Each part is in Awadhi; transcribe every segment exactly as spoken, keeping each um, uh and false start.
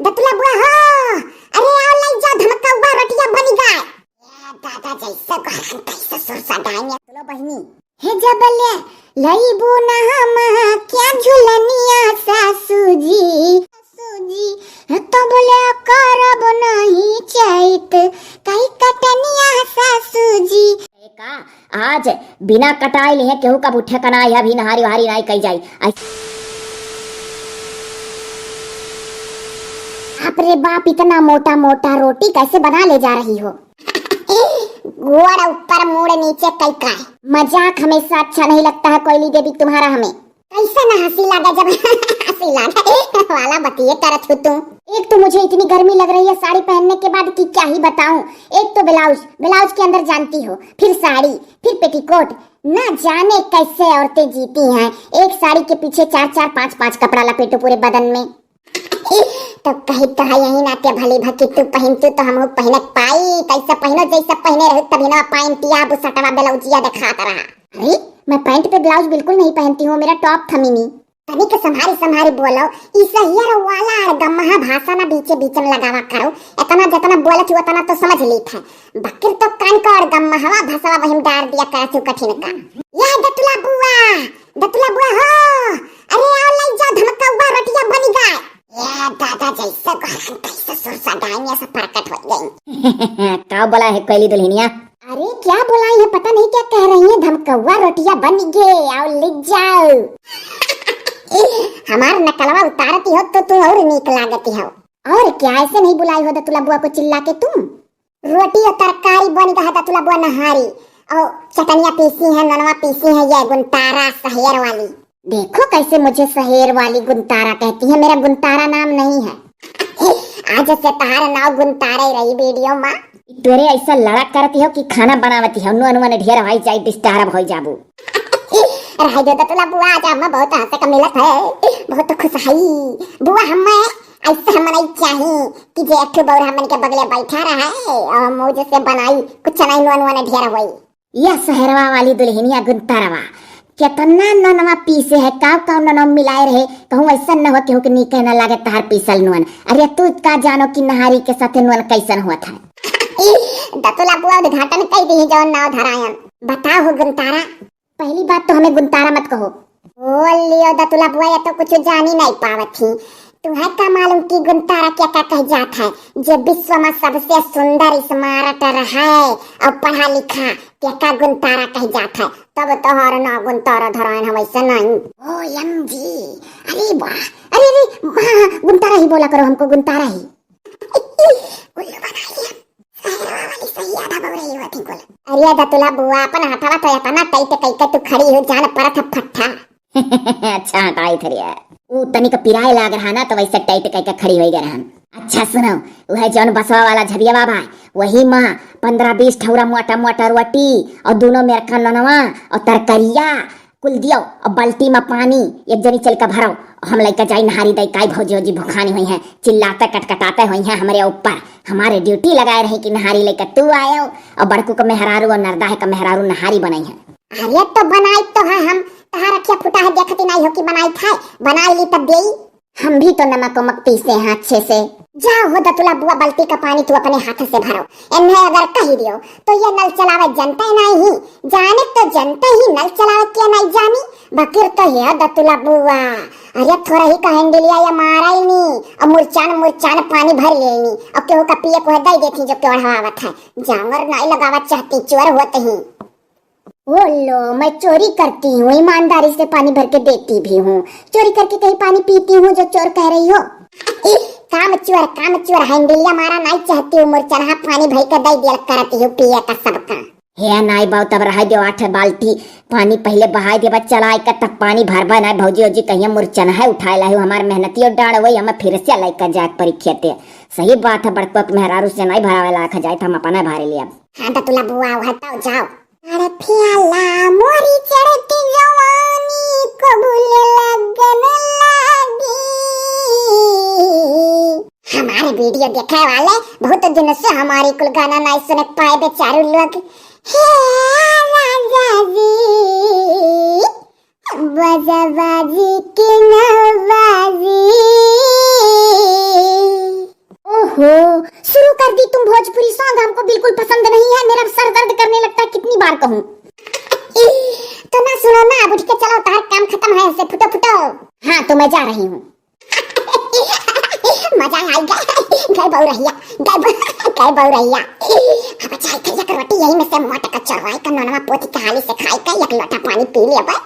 दतुला बुआ हो, अरे आओ लई जा धमकौआ रोटिया बनी गए। ए दादा, जैसे गरम कैसे सुर सदाई में। चलो बहिनी। हे जबले लईबू ना हम क्या झुलनिया सासू जी, सासू जी, हे तबले करब नहीं चैत कई कटनिया सासू जी। ए का आज बिना कटाई लिहे केहू का बुठे कनाई है, अभी नहारी वहारी नाई कई जाई। आई बाप रे बाप, इतना मोटा मोटा रोटी कैसे बना ले जा रही हो? गोड़ ऊपर मुड़ नीचे कई का। मजाक हमेशा अच्छा नहीं लगता है कोयली देवी तुम्हारा हमें। कैसे ना हंसी लागे जब हंसी लागे वाला बतिये करत हो तुम। एक तो मुझे इतनी गर्मी लग रही है साड़ी पहनने के बाद कि क्या ही बताऊं। एक तो ब्लाउज, ब्लाउज के अंदर जानती हो, फिर साड़ी, फिर पेटीकोट। ना जाने कैसे औरतें जीती हैं, एक साड़ी के पीछे चार चार पांच पांच कपड़ा लपेटो पूरे बदन में। तो कही तो है यही नाते भली भकी तू पहनतू तो हमहू पहनक पाई। तैसे पहनो जैसे पहने रही तभी ना पैंटिया बुसटवा ब्लाउजिया दिखात रहा। अरे, मैं पैंट पे ब्लाउज बिल्कुल नहीं पहनती हूँ, मेरा टॉप था मिनी। तनिक संभारी संभारी बोलो, ई सहियर वाला अड़गम्महा भाषा ना बीचे बीच में लगावा करो। इतना जितना बोलत हो उतना तो समझ लीत है, बकिर तो कान का अड़गम्महवा भसवा वही में डार दिया करत हो कठिन का। या दतुला बुआ, दतुला बुआ हो, अरे आओ लई जा धमकौआ रोटिया बनी गए। ए दादा, जैसे गरम कैसे सुर सदाई में से प्रकट हो गई। का बोला है कोयली दुल्हनिया? अरे क्या बोलाई है, पता नहीं क्या कह रही है। धमकौआ रोटिया बन गे, आओ ले जाओ। हमार नकलवा उतारती हो तो तू और नीक लागती हो। और क्या ऐसे नहीं बुलाई हो दतुला बुआ को चिल्ला के तुम? रोटी और तरकारी बन गया दतुला बुआ नहारी, और चटनिया पीसी है, ननवा पीसी है, ये गुनतारा सहेर वाली। देखो कैसे मुझे सहेर वाली गुनतारा कहती है, मेरा गुनतारा नाम नहीं है। आज से तहार नाव गुनतारा ही रही वीडियो में। तोरे ऐसा लड़ा करती हो कि खाना बनावती हो, नुआ नुआ ने ढेर होई जाई, डिस्टर्ब होई जाबू। रह दे दतुला बुआ, आज हमें बहुत हंसे का मिलत है, बहुत खुश हई बुआ। हमें ऐसे हम नहीं चाही कि जे एक ठो बौर हमन के बगले बैठा रहे और मौज से बनाई, कुछ नहीं नुआ नुआ ने ढेर होई। या सहरवा वाली दुल्हनिया गुनतरवा, केतना ननवा पीसे है, काव काव ननवा मिलाए रहे, कहूँ ऐसा न हो केहू के नीक न लागे तहार पीसल नून। अरे तू का जानो कि नहारी के साथे नून कैसन होत है? दतुला बुआ उद्घाटन कई दी जौन नाव धरायन। बताओ हो गुनतारा। पहली बात तो हमें गुनतारा मत कहो। बोल लियो दतुला बुआ, या तो कुछ जानी नहीं पावत ही। तुम्हें का मालूम कि गुनतारा क्या का कह जात है, जे विश्व में सबसे सुंदर स्मार्ट रहे और पढ़ा लिखा, क्या का गुनतारा कह जात है। तब तोहर ना गुनतारा धरायन है वैसे नहीं। ओ एम जी, अरे वाह, अरे अरे, हाँ, हाँ, गुनतारा ही बोला करो, हमको गुनतारा ही। उल्लू बनाइए, सहरवा वाली सही आधा बौर रही होती कुल। अरे दतुला बुआ, अपन हथवा तो इतना टाइट कइके तू खड़ी हो, जान परत है फट्ठा। अच्छा हटाई थरिया। ऊ तनिक पिराए लाग रहा ना, तो वैसे टाइट कइके खड़ी होई गए रहन। अच्छा सुनो, वह जौन बसवा वाला झरिया बाबा, वही माँ पन्द्रह बीस ठौरा मोटा मोटा रोटी और दोनों मेरका ननवा और तरकरिया कुल दियो और बाल्टी में पानी एक जनी चल के भरो। हम लइका जाई नहारी दई, काई भौजी ओजी भुखानी हुई है, चिल्लाते कटकटाते हुई है हमरे ऊपर। हमारे ड्यूटी लगाए रही कि नहारी लेके तू आयो और बड़कू का मेहरारू और नरदा है का मेहरारू नहारी बनाई है। अरे तो बनाई तो है हम, तहार अखिया फुटा है, देखती नहीं हो कि बनाई था, बनाई ली तब देई। हम भी तो नमक उमक पीसे हैं अच्छे से। जाओ हो दतुला बुआ, बाल्टी का पानी तू अपने हाथ से भरो। इन्हें अगर कही दियो तो ये नल चलावे जनते नहीं, जाने तो जनते ही नल चलावे के नहीं जानी। बकिर तो है दतुला बुआ, अरे थोड़ा ही का हैंडलिया या मारा ही नहीं, अब मुरचान मुरचान पानी भर लेनी, अब केहू का पिए को है दे देती जो केवल हवावत है, जांगर नहीं लगावत चाहती चोर होते ही। ओ लो, मैं चोरी करती हूँ, ईमानदारी से पानी भर के देती भी हूँ। चोरी करके कहीं पानी पीती हूँ जो चोर कह रही हो? काम चोर, काम चोर, हैंडलिया मारा नहीं चाहती हूँ, मुरचनहा पानी भर के दे दिया करती हूँ पिए का सबका। हे नाई बाऊ, तब रह दो, आठ बाल्टी पानी पहले बहाई देबा, चलाए के तब पानी भरबा। नाई भौजी ओजी कहिया मुरचनहा उठाए लाहू, हमार मेहनतियो डांड वही, हमें फिर से लइका जाए परी खेते। सही बात है, बड़कोक मेहरारू से नहीं भरावे लायक है, जाए तो हम अपना भारे लिया। हाँ दतुला बुआ, हटाओ जाओ। अरे प्याला मोरी चढ़ती जवानी कबूल लगन लागी। हमारे वीडियो देखे वाले बहुत दिन से हमारी कुल गाना नहीं सुने पाए बेचारू लोग। हे राजा जी, बाजा बाजी की नवाजी। हो, शुरू कर दी तुम भोजपुरी सॉन्ग, हमको बिल्कुल पसंद नहीं है, मेरा सर दर्द करने लगता है, कितनी बार कहूँ। तो ना सुनो ना, अब उठ के चलो, तार काम खत्म है, ऐसे फुटो फुटो। हाँ, तो मैं जा रही हूँ। मजा आइगा, गए बउरहिया, गए बउ-, गए बउरहिया। अब जाए थे एक रोटी यही में से मोट का चोरवाई का नोनवा पोती के हाली से खाई का एक लोटा पानी पी लेबे।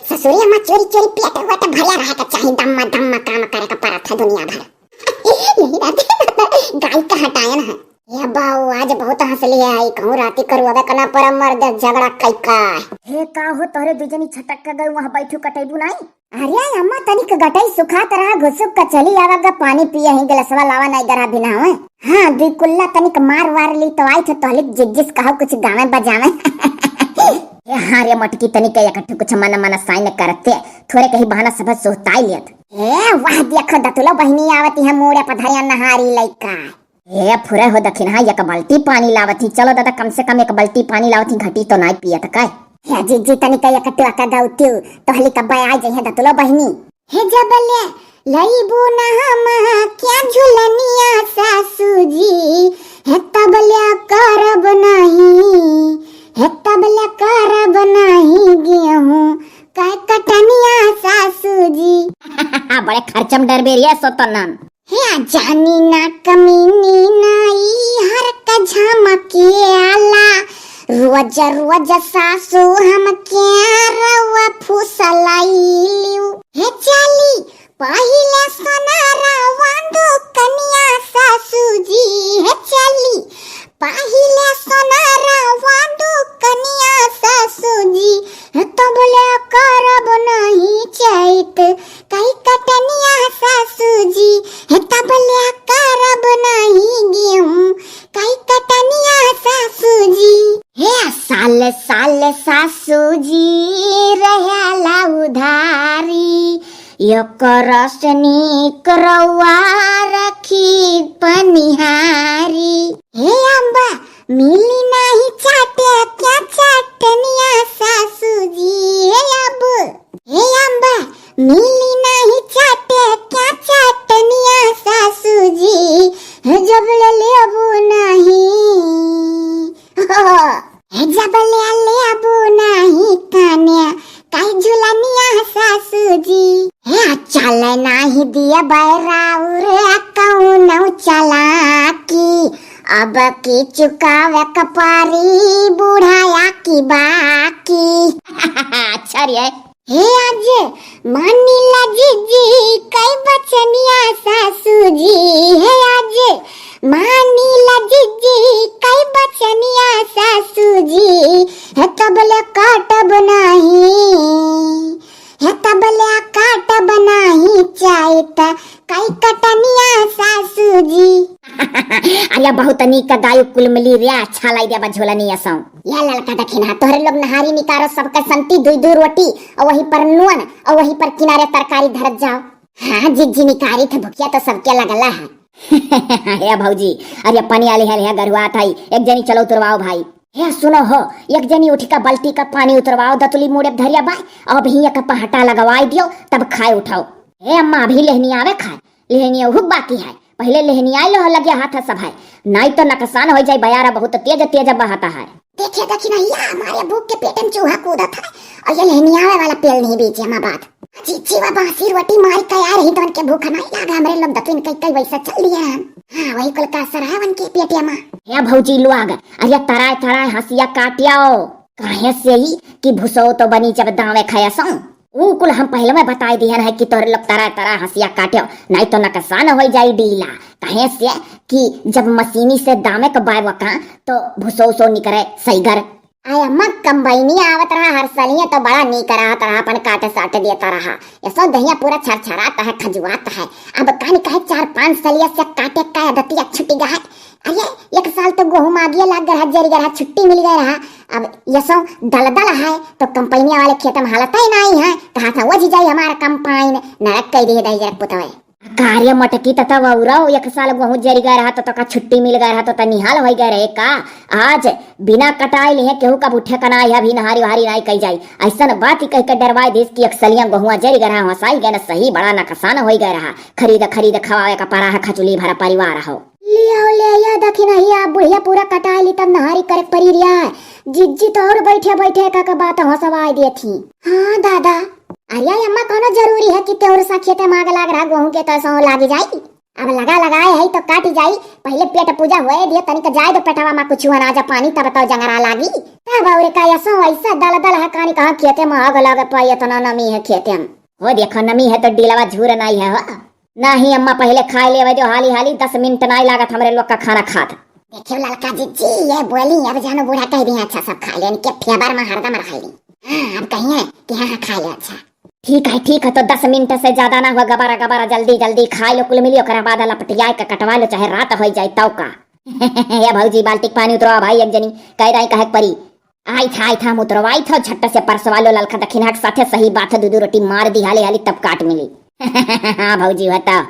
ससुरी अम्मा चोरी चोरी पेट वेट भरिया रहे का चाही, दम्मा दम्मा काम करे का परत है दुनिया भर। यही रहते गाय का हटायन है। ए बाऊ, आज बहुत हंस लिया है, कहूँ राती करुआवे कना पर मर दे झगड़ा कई का। हे का हो, तोहरे दुजनी छटक के गए, वहाँ बैठू कटेबू नहीं? अरे अम्मा, तनिक गटई सुखात रहा, घुसुक के चली आवा गा, पानी पिए ही गिलसवा लावा नहीं गरा बिना होए। हाँ, दुई कुल्ला तनिक मार वार ली तो आई थे तोहलिक जिज्जिस कहो कुछ गावे बजावे। ए हाँ रे मटकी, तनिक एक ठो कुछ मन मन साइन करते, थोरे कही बहाना सब सोहताई लियत। ए वाह, देखो दतुलो बहिनी आवती है, मूड़े पधरिया नहारी लइका। ए फुरे हो दखिन, हाँ, एक बाल्टी पानी लावत ही। चलो दादा, कम से कम एक बाल्टी पानी लावत ही, घटी तो नाई पियत का। हे जिज्जी, तनिक एक टुआ का दउतिउ, तोहली का बया जइहे दतुलो बहिनी। हे जबले लईबू ना हम क्या झुलनिया सासू जी, हे तबले करब नहीं, हे तबले करब नहीं गेहूं का कटनिया सासू जी। बड़े खर्चम डरबे रे सोतनन। हे जानी ना कमीनी नाई हर का झमके आला, रोज रोज सासू हम क्या रवा फुसलाइलिउ। हे चली पहिले सोनारा वांदो कनिया सासू जी, हे चली पहिले सोनारा वांदो कनिया सासू जी, हे तबले करब नहीं चैत कई कटनिया सासू जी, हे तबले करब नहीं गेहूं कई कटनिया सासू जी। हे साल साल सासू जी रहेला उधारी, यो करस नीक रउआ रखी पनिहारी। हे अम्बा मिली नाही चाटे क्या चटनिया सासू जी, हे अब, हे अम्बा मिली नाही चाटे क्या चटनिया सासू जी, हे जब ले लेबू नाही, हे जब ले लेबू नाही काने काई झुलनिया सासू जी। हे चल नाही दिया बैराउर कौनो चलाकी, अब की चुकावे कपारी बुढ़ाया की बाकी। अच्छा रे। हे आज मानिला जिज्जी कई बचनिया सासू जी, हे आज मानिला जिज्जी कई बचनिया सासू जी, हे तबले काटब नाही, हे तबले काटब नाही चाहत कई कटनिया सासू जी। अरे बहुत नीक गायु कुल मिली रे, अच्छा लाई देबा झोलनी असौ। या ललका दखिनहा, तोहरे लोग नहारी निकारो सबके संती दुई दुई रोटी और वही पर नून और वही पर किनारे तरकारी धरत जाओ। हाँ जिज्जी निकारी थे, भुकिया तो सबके लगला है। हे भौजी, अरे पनिया लिहे लिहे गरुआत है, एक जनी चलो उतरवाओ भाई। हे सुनो हो, एक जनी उठी का बाल्टी का पानी उतरवाओ, दतुली मुड़े धरिया बाय, अब ही एक पहटा लगवाई दियो, तब खाए उठाओ। हे अम्मा, अभी लेहनी आवे खाए, लेहनी हुक बाकी है, पहिले लेहनी आए लो लगे हाथ सब है, नाई तो नकसान हो जाए, बयारा बहुत तेज तेज बहाता है। देखे दखिनहिया, हमारे भूख के पेट में चूहा कूदत है, और ये लेहनी आवे वाला पेल नहीं बीचे हमार बात। जी, जीवा बासी रोटी मारी तैयार ही, तो उनके भूख नहीं लागा, हमरे लोग दतुइन कई कई वैसा चल दिए हैं। हाँ, वही कुल का असर है उनके पेटिया में। हे भौजी लोग, अरे तराय तराय हंसिया काटियाओ, काहे से ही कि भुसो तो बनी जब दावे खाया सो। ऊ कुल हम पहले में बताए दिहन है कि तोहरे लोग तराय तराय हंसिया काटियो, नहीं तो नकसान हो जाई डीला। काहे से कि जब मशीनी से दामे के बाय वका तो भुसो उसो निकरे सईगर। आय अम्मा, कंबाइनी आवत रहा हर सलिया तो बड़ा नीक रहत रहा, अपन काटे साटे देता रहा। यसो दहिया पूरा छरछरात है, खजुआत है। अब कानी कहे चार पाँच सलिया से काटे का आदतिया छुटी गा है। अरे एक साल तो गोहूँ मागिए लाग गए रहा, जरी गए रहा, छुट्टी मिल गए रहा। अब यसो दलदल है तो कंपनिया वाले खेत में हालत ही नहीं है, कहाँ से वजी जाई हमारा कंपाइन, नरक कई दिए दही जरा पुतवे। का रे मटकी, त तब औरौ एक साल गोहूँ जरि गए रहा, त तोका छुट्टी मिल गए रहा, त त निहाल होइ गए रहे का? आज बिना कटाए लिहे केहू का उठे का ना, यह भी नहारी वहारी नाई कई जाई। ऐसन बात ही कह के डरवाए दिस कि एक सलियां गोहुआ जरि गए रहा, हंसाई गए न सही, बड़ा नकसान होइ गए रहा। खरीद खरीद खवावे का परा है, खचुली भरा परिवार हो। लियाओ ले, या दखिनहिया बुढ़िया पूरा कटाइ ली, तब नहारी करेक परी रिया। जिज्जी तो और बैठे बैठे का, का बात हंसवाइ देथी। हाँ दादा। अरे अम्मा, कौनो जरूरी है कि तेहूर सा खेते मा आग लाग रहा, गोहूँ के तो सौ लागी जाई। अब लगा लगाए है तो काटी जाई, पहिले पेट पूजा होए दियो, तनिक जाए दो पेटवा मा कुछ अनाज पानी, तब तो जंगरा लागी। तब और का, यसो ऐसा दलदल है कानी, कहाँ खेते मा आग लाग पाई, इतना नमी है खेते मा। हो देखो, नमी है तो डीलवा झूर नाई है हो। नाही अम्मा, पहिले खाइ लेवे दो हाली हाली, दस मिनट नाई लागत हमरे लोग का खाना खात। देखियो ललका जिज्जी, ये बोली, अब जानो बूढ़ा कहि दिहे, अच्छा सब खाइ लेन के फेबर मा हरदम रहली। हाँ, अब कहिए कि हाँ, हाँ, खाइ ले, अच्छा। ठीक है, ठीक है, तो दस मिनट से ज्यादा ना हुआ, गबारा गबारा जल्दी जल्दी खाइ लो कुल मिली, ओकरा बाद लपटियाए के कटवा लो, चाहे रात होइ जाए तौ का। ए भौजी, बाल्टी के पानी उतरवा भाई, एक जनी कहि दाई कहे के परी। आइत है, आइत है, हम उतरवाइत है, झट से परसवा लो ललका दखिनहा के साथे, सही बात है, दू दू रोटी मार दी हाली हाली तब काट मिली। हाँ भौजी, बताओ।